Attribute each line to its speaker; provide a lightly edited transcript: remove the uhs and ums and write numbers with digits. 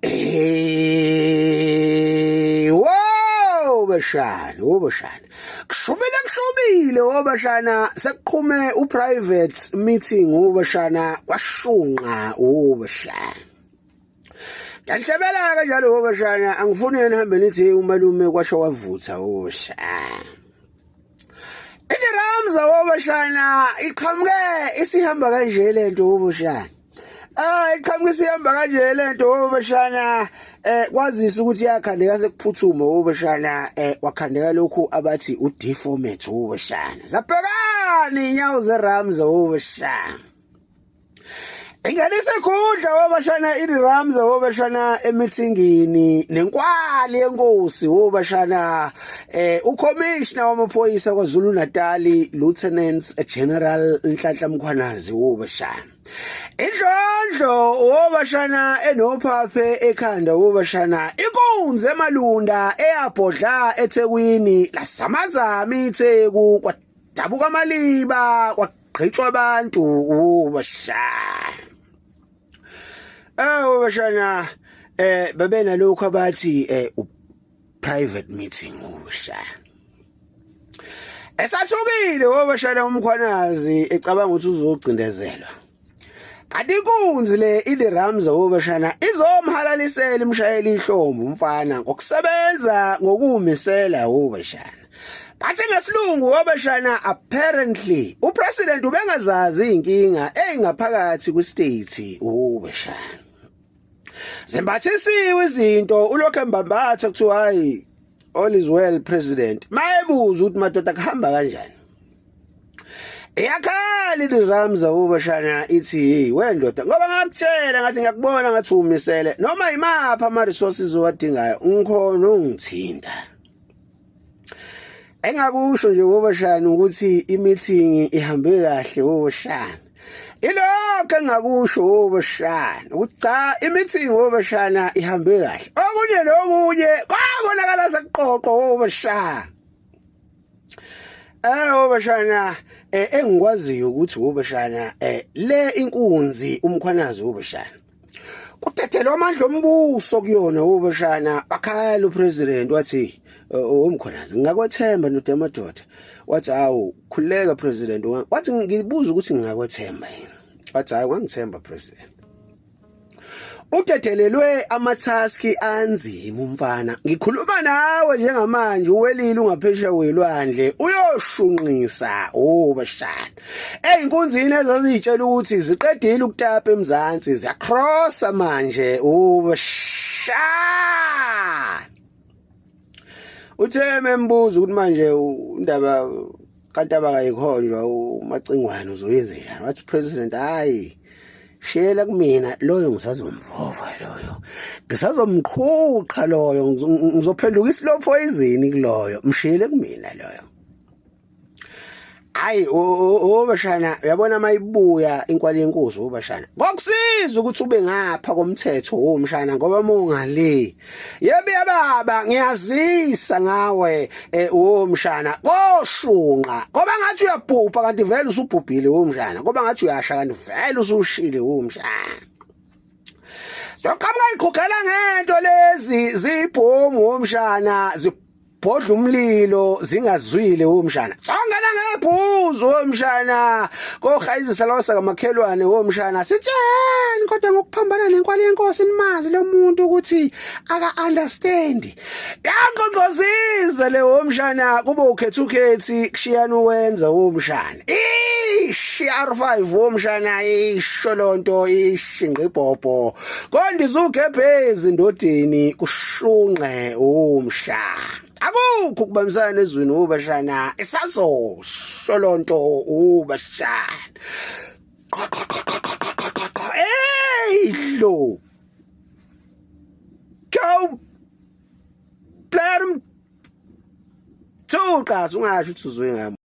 Speaker 1: Eh, wow bashana, wo bashana. Kushubile kushubile wo bashana, sekuqhume u private meeting wo bashana, kwashunqa wo bashana. Ngiyahlebela kanjalo wo bashana, angifuni yena hambe nithi umalume kwasho wavutha wo bashana. Iramza wo bashana iqhamuke isihamba kanje lento wo bashana. Ah iqhamuka isihamba kanje lento wobashana kwazisa ukuthi yakhandeka sekuphuthuma wobashana wakhandeka lokhu abathi u D format wobashana. Zabhekani inyawo zeRamza wobashana. Ingenise khudla wobashana iRamza wobashana emithingini nenkwali yenkosi wobashana ucommissioner wamaphoyisa kwaZulu Natal Lieutenant General Nhlanhla Mkhwanazi wobashana. Indlondlo wobashana enophaphe ekhanda wobashana inkunzi emalunda eyabhodla eThekwini lasamazama iTheku kwadabuka amaliba kwagqitshwa abantu wobashana. Wobashana babenalokho abathi private meeting wobashana. Esathukile wobashana uMkhwanazi ecabanga ukuthi uzogcindezelwa. Kanti inkunzi le iThe Ramza wobashana izomhalalisela imshayeli ihlombe umfana ngokusebenza ngokumisela wobashana. Bathi ngesilungu wobashana apparently upresident ubengazazi inkinga engaphakathi kwistate wobashana. Zembathisiwe izinto ulokho embambatha kuthiwa hayi all is well president. Mayebuza ukuthi madoda kuhamba kanjani. Iyakhala iRamza ubashana ithi hey wendoda ngoba ngakutshela ngathi ngiyakubona ngathi umisele noma imaphi ama resources owadingayo ngikhona ungithinta. Engakusho nje wobashana ukuthi imeeting ihambe kahle wobashana. Ilokho engakusho wobashana ukuthi cha imeeting wobashana ihambe kahle. Okunye nokunye kwabonakala sekuqoqo wobashana. Wobashana engikwaziyo ukuthi wobashana le inkunzi uMkhwanazi wobashana. Kudedelwa amandla ombuso kuyona wobashana bakhala upresident wathi uMkhwanazi ngingakwethemba ndoda yamadoda. Wathi hawu khuleka president, wathi ngibuza ukuthi ngingakwethemba yini. Wathi hayi wangithemba president. Udedelelwe amathaski anzima umfana. Ngikhuluma nawe njengamanje uwelile ungaphesheya kwelwandle uyoshunqisa obashana. Eyinkunzini ezazitshela ukuthi ziqedile ukutapa eMzansi ziyacrossa manje ubashana. Uthe membuza ukuthi manje indaba kanti abakayikhonjwa uMacingwane uzoyenza njani, wathi president hayi shiyela kumina loyo ngisazomvova loyo ngisazomqhuqha loyo ngizophenduka islow poison kuloyo mshiyele kumina loyo. Hayi obashana uyabona mayibuya inkwali yenkosi obashana kwakusiza ukuthi ube ngapha komthetho womshana ngoba mongale yebo yababa ngiyazisa ngawe womshana koshunqa ngoba ngathi uyabhubha kanti vele usubhubhile womshana ngoba ngathi uyasha kanti vele usushile womshana. Zoqhamuka iqhugela ngento lezi zibhomu womshana bhodla umlilo zingazwile womshana songena ngebhuzu womshana kohayizisa losa kamakhelwane womshana sitsheni kodwa ngokuphambana nenkwali yenkosi nimazi lo muntu ukuthi aka understand yangqongqozize le womshana kube ukhetha ukhethi kushiyana uwenza womshana ish R5 womshana isho lonto ishingqibhobho kondiza ugebhezi ndodeni kushunqe umshana akukho ukubambisana ezweni ubashana isazosho lonto ubashana hey lo go player thuqa ungasho ukuthi uzwe ngami.